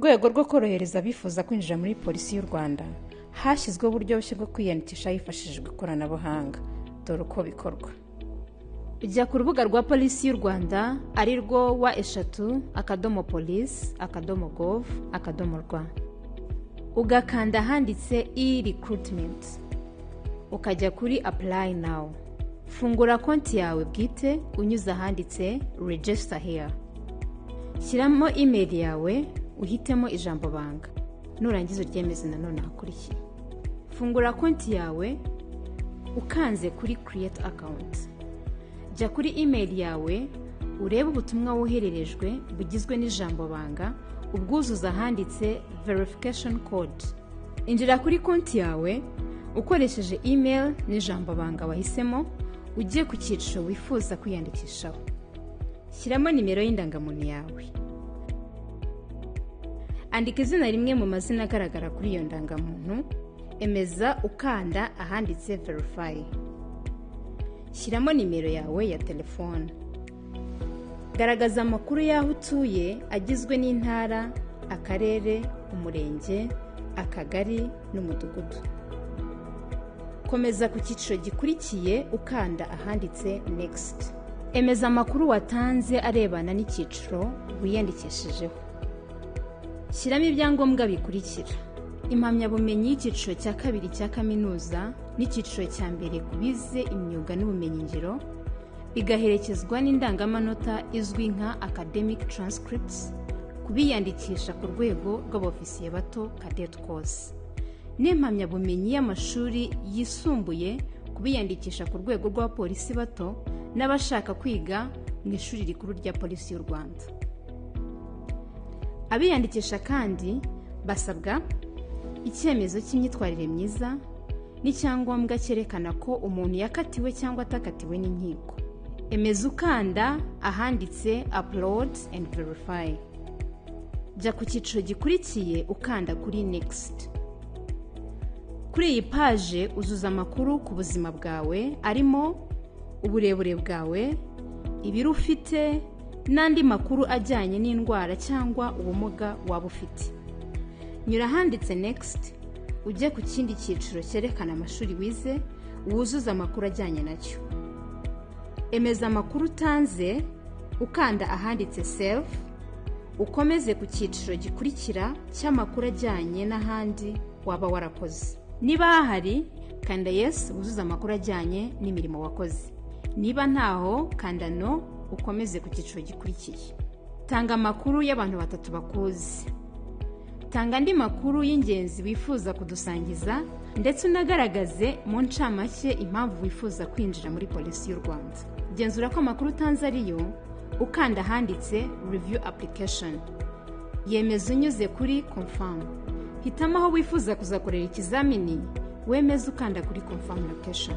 Rwego rwo korohereza abifuza kwinjira muri Polisi y'u Rwanda, hashyizweho uburyo bushya bwo kwiyandikisha hifashishijwe ikoranabuhanga. Dore uko bikorwa: ujya ku rubuga rwa Polisi y'u Rwanda, ari rwo www.police.gov.rw, ugakanda ahanditse e-recruitment, ukajya kuri "Apply now". Fungura konti yawe bwite unyuze ahanditse "Register here". Shyiramo email yawe, uhitemo ijambo banga, nurangiza uryemeze nanone ahakurikiye. Fungura konti yawe ukanze kuri "Create account". Jya kuri email yawe, urebe ubutumwa wohererejwe bugizwe n'ijambo banga, ubwuzuza ahanditse "Verification code". Injira kuri konti yawe ukoresheje email n'ijambo banga wahisemo, ujye ku cyiciro wifuza kwiyandikishaho. Shyiramo nimero y'indangamuntu yawe. Andika izina rimwe mu mazina agaragara kuri iyo ndangamuntu. Emeza ukanda ahanditse "Verify". Shyiramo nimero yawe ya telefone. Garagaza amakuru y'aho utuye agizwe n'intara, akarere, umurenge, akagari n'umudugudu. Komeza ku cyiciro gikurikiye ukanda ahanditse "Next". Emeza amakuru watanze arebana n'icyiciro wiyandikishijeho. Shyiramo ibyangombwa bikurikira: impamyabumenyi y'icyiciro cya kabiri cya kaminuza n'icyiciro cya mbere ku bize imyuga n'ubumenyingiro, bigaherekezwa n'indangamanota izwi nka academic transcripts ku biyandikisha ku rwego rw'abofisiye bato, cadet course, n'impamyabumenyi y'amashuri yisumbuye ku biyandikisha ku rwego rw'abapolisi bato n'abashaka kwiga mu ishuri rikuru rya Polisi y'u Rwanda. Abiyandikisha kandi basabwa icyemezo cy'imyitwarire myiza n'icyangombwa cyerekana ko umuntu yakatiwe cyangwa atakatiwe n'inkiko. Emeza ukanda ahanditse "Upload and verify". Jya ku cyiciro gikurikiye ukanda kuri "Next". Kuri iyi paje uzuza amakuru ku buzima bwawe, arimo uburebure bwawe, ibiro ufite n'andi makuru ajyanye n'indwara cyangwa ubumuga waba ufite. Nyura ahanditse "Next", ujye ku kindi cyiciro cyerekana amashuri wize, wuzuze amakuru ajyanye nacyo. Emeza amakuru utanze ukanda ahanditse "Save", ukomeze ku cyiciro gikurikira cy'amakuru ajyanye n'ahandi waba warakoze. Niba hahari, kanda "Yes", wuzuze amakuru ajyanye n'imirimo wakoze. Niba ntaho, kanda "No", ukomeze ku cyiciro gikurikiye. Tanga amakuru y'abantu batatu bakuzi. Tanga andi makuru y'ingenzi wifuza kudusangiza, ndetse unagaragaze mu ncamake impamvu wifuza kwinjira muri Polisi y'u Rwanda. Genzura ko amakuru utanze ariyo ukanda ahanditse "Review application". Yemeza unyuze kuri "Confirm". Hitamo aho wifuza kuzakorera ikizamini, wemeze ukanda kuri "Confirm location".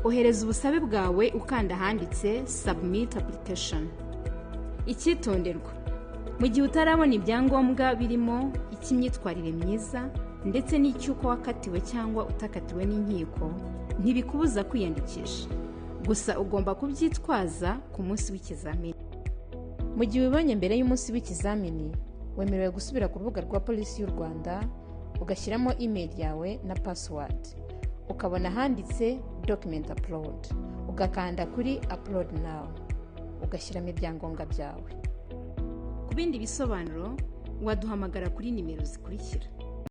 Ohereza ubusabe bwawe ukanda ahanditse "Submit application". Icyitonderwa: mu gihe utarabona ibyangombwa birimo icy'imyitwarire myiza ndetse n'icy'uko wakatiwe cyangwa utakatiwe n'inkiko, ntibikubuza kwiyandikisha. Gusa ugomba kubyitwaza ku munsi w'ikizamini. Mu gihe ubibonye mbere y'umunsi w'ikizamini, wemerewe gusubira ku rubuga rwa Polisi y'u Rwanda, ugashyiramo email yawe na password, ukabona ahanditse "Document upload", ugakanda kuri "Upload now", ugashyiramo ibyangombwa byawe. Ku bindi bisobanuro waduhamagara kuri nimero zikurikira.